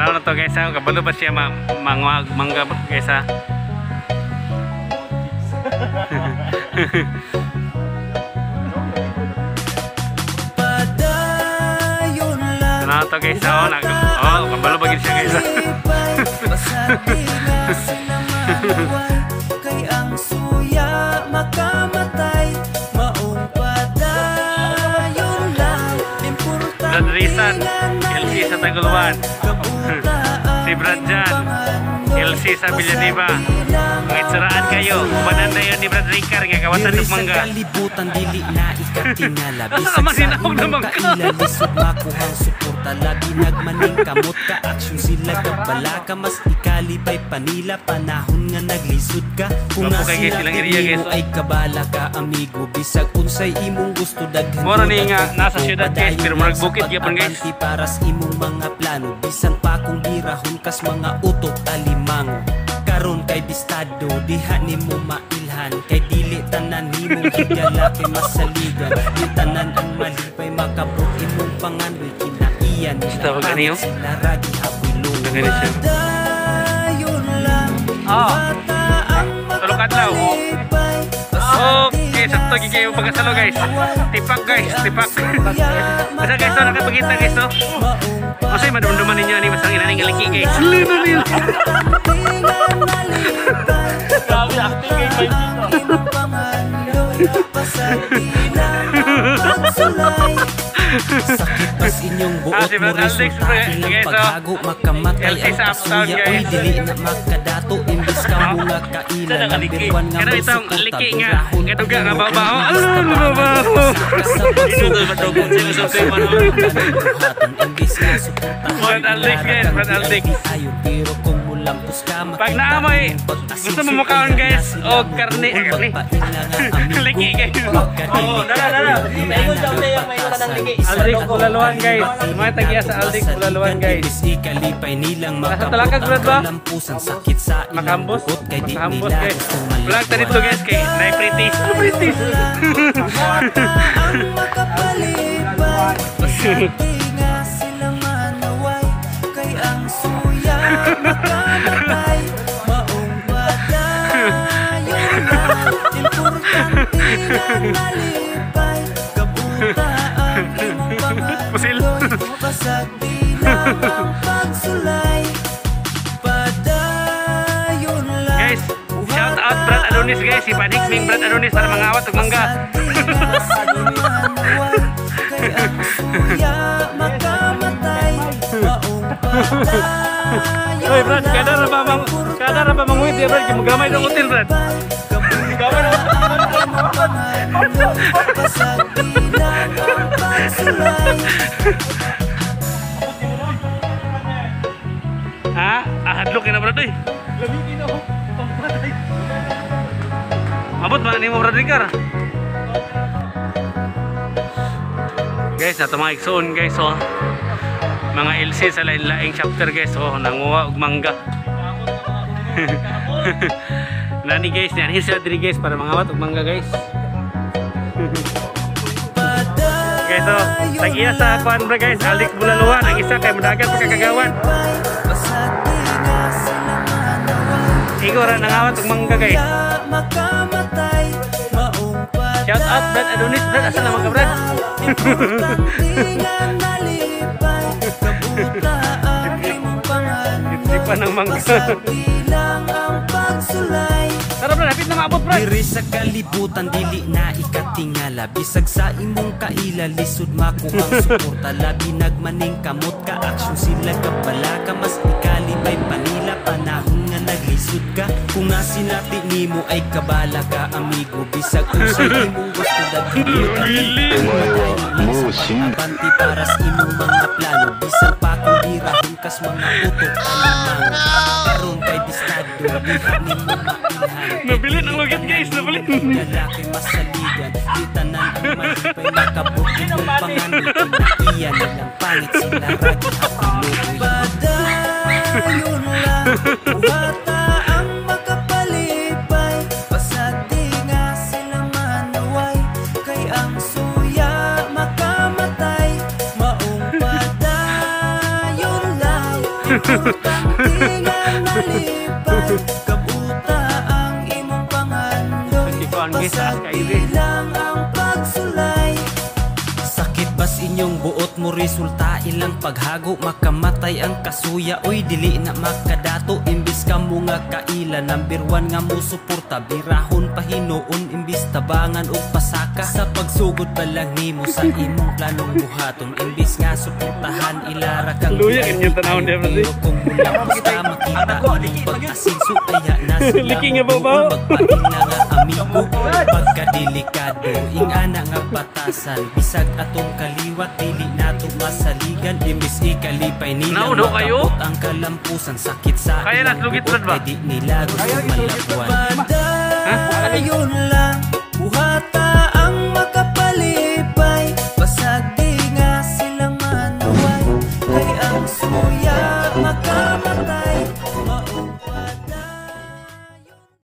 Tanaw na to, guys, ha. Kabalo ba siya manguha mangga, guys, ha? Padayon lang. Tanaw to, guys, ha. Oh, kabalo ba gid siya, guys, ha? Kay ang suya makamatay, maong padayon lang. Importante Brad Rizan, nga LC sa Tagulwan. Kabutaan Si Brad Jan, LC sa Villanueva. Mga itsuraan kayo. Ubanan na yun ni Brad Ricard nga kawatan Diri og sa mangga. Kalibutan dili na ikatingala. Asa Bisag ka man sa hinahog na imong mangga? Kaila lisod makuhang suporta. Labi nagmaning kamot ka aksyon sila kabalaka. Mas ikalipay panila panahon nga naglisod ka. Kung Gwapo kay guys, nga silang area, guys, nimo oh. ay kabala ka amigo. Bisag unsay imong gusto daghan Moro ni yun nga ang nasa syudad, guys, padayon pero murag lang sa bukid gyapon, guys. pag-abante para sa imong mga plano. Bisan pa kung birahon kas mga utok alimango. Karon kay bistado diha nimo mailhan. Kay dili tanan nimong higala kay masaligan. Di tanan ang malipay makabot imong pangandoy kinaiyan nila. Tawag ani, oh. Sila ragi hapoy lungo. Ganun siya. Ah. Tulog adlaw. Okay, sakto gid kayo pagkasalo, guys. Tipak, guys, tipak. Basta, guys, so nakapagita, guys, so. Masay madumduman ninyo ani masang ina ning liki, guys. Lino nil. Grabe, acting kay 5. Sakit pas inyong buot Ah, si mo Brad Alex, resulta ilang guys, oh. paghago makamatay LC ang sa Uptown, kasuya guys. oy dili na makadato imbis ka mo nga kaila Sa number one nga Kana mo itong suporta liki nga, birahon nga duga nga ang babaho. imong Ano, imbis babaho. ka sa pagsuporta imbis nga suportahan Brad Alex, guys, Brad Alex. ayon pero kung mulampos ka Pag naamoy, gusto mo mukaon, guys, o karne, ah, karne. Liki, guys. Oo, dala, dala. Maingon siya, Leo, maingon na ng liki. Aldrich Bulaluan, guys. Mga tagiya sa Aldrich Bulaluan, guys. Imbis ikalipay nilang Nasa makabot Talakag, ang Brad, ba? kalampusan sakit sa ilang Makambos. buot kay di Makambos, nila guys. gustong Vlog ta dito, guys, kay Nay Pretty. Pretty. Ang makapalipay Pasati nga sila manaway Kay ang suya makamatay Maong padayon lang Importante nga nalipay Kabuta ang imong Pusil. pangandoy Pasati lang ang pagsulay Padayon lang. Guys, shout out Brad Adonis, guys. Si Panik Ming Brad Adonis para mangawat og mangga. Oy, Brad, kada ra ba manguhit ya, Brad? Kay mugamay ng hotel, Brad. Gamay na. Ha? Ah, hadlok na, Brad, oy. Mabot ba nimo, Brad Ricard? Guys, nato mga igsoon, guys, oh. Mga LC sa lain-laing chapter, guys, oh, nanguha og mangga. Nani, guys, nianhin sila diri, guys, para mangawat og mangga, guys. Guys, oh, tag-iya sa kuan bra, guys, Alex Bulaluan, ang isa kay mudagan pagkakagawan. Igo ra nangawat og mangga, guys. Shout out Brad Adonis, Brad, asa naman ka, Brad? Tripan ng mangga. Tara, Brad, hapit na maabot, Brad. Diri sa kalibutan dili na ikatingala. Bisag sa imong kaila lisod makuhang suporta. Labi nagmaning kamot ka aksyon sila kabalaka. Mas ikalipay panila panahon nga naglisod ka. Kung nga sinati nimo ay kabala ka amigo. Bisag unsay imong gusto daghan もう死んだ Abante para sa imong mga plano. Bisan pa kung birahon kas mga utok alimango. Karon kay bistado diha nimo mailhan. Nabilin ang lugit, guys, nabilin. Lalaki masaligan di tanan ang malipay makabot imong pangandoy kinaiya nilang pangit sila ragi hapiluoy. Padayon lang buhata ang makapalipay Pasati nga sila manaway Kay ang suya makamatay Maong padayon lang. Importante nga nalipay. Kabuta ang imong pangandoy. Ikaw ang guys, taas Basag kayo, guys. Lang ang pagsulay. Sakit bas inyong buot mo resulta ilang paghago. Makamatay ang kasuya, oy, dili na makadato. Imbis ka mo nga kaila, number 1 nga mo suporta, birahon pa hinuon imbis tabangan og pasaka. Sa pagsugod pa lang nimo sa imong planong buhaton, imbis nga suportahan ilara kang Luya, inyong tanawon, di ba, Pero kung mulapos ka, makita imong pag-asinso. Kaya na sila Liki nga ba ba? Magpain na nga amigo. Pagkadelikado ingana nga batasan, bisag atong kaliwat dili nato masaligan. Imbis ikalipay nila, Nauno kayo? makabot ang kalampusan. Sakit sa Kaya na, ilang lugit buot, ba? kay di nila gusto malabwan. Padayon lang, buhata ang makapalipay. Basag di nga sila manuway, kay ang suya makamatay.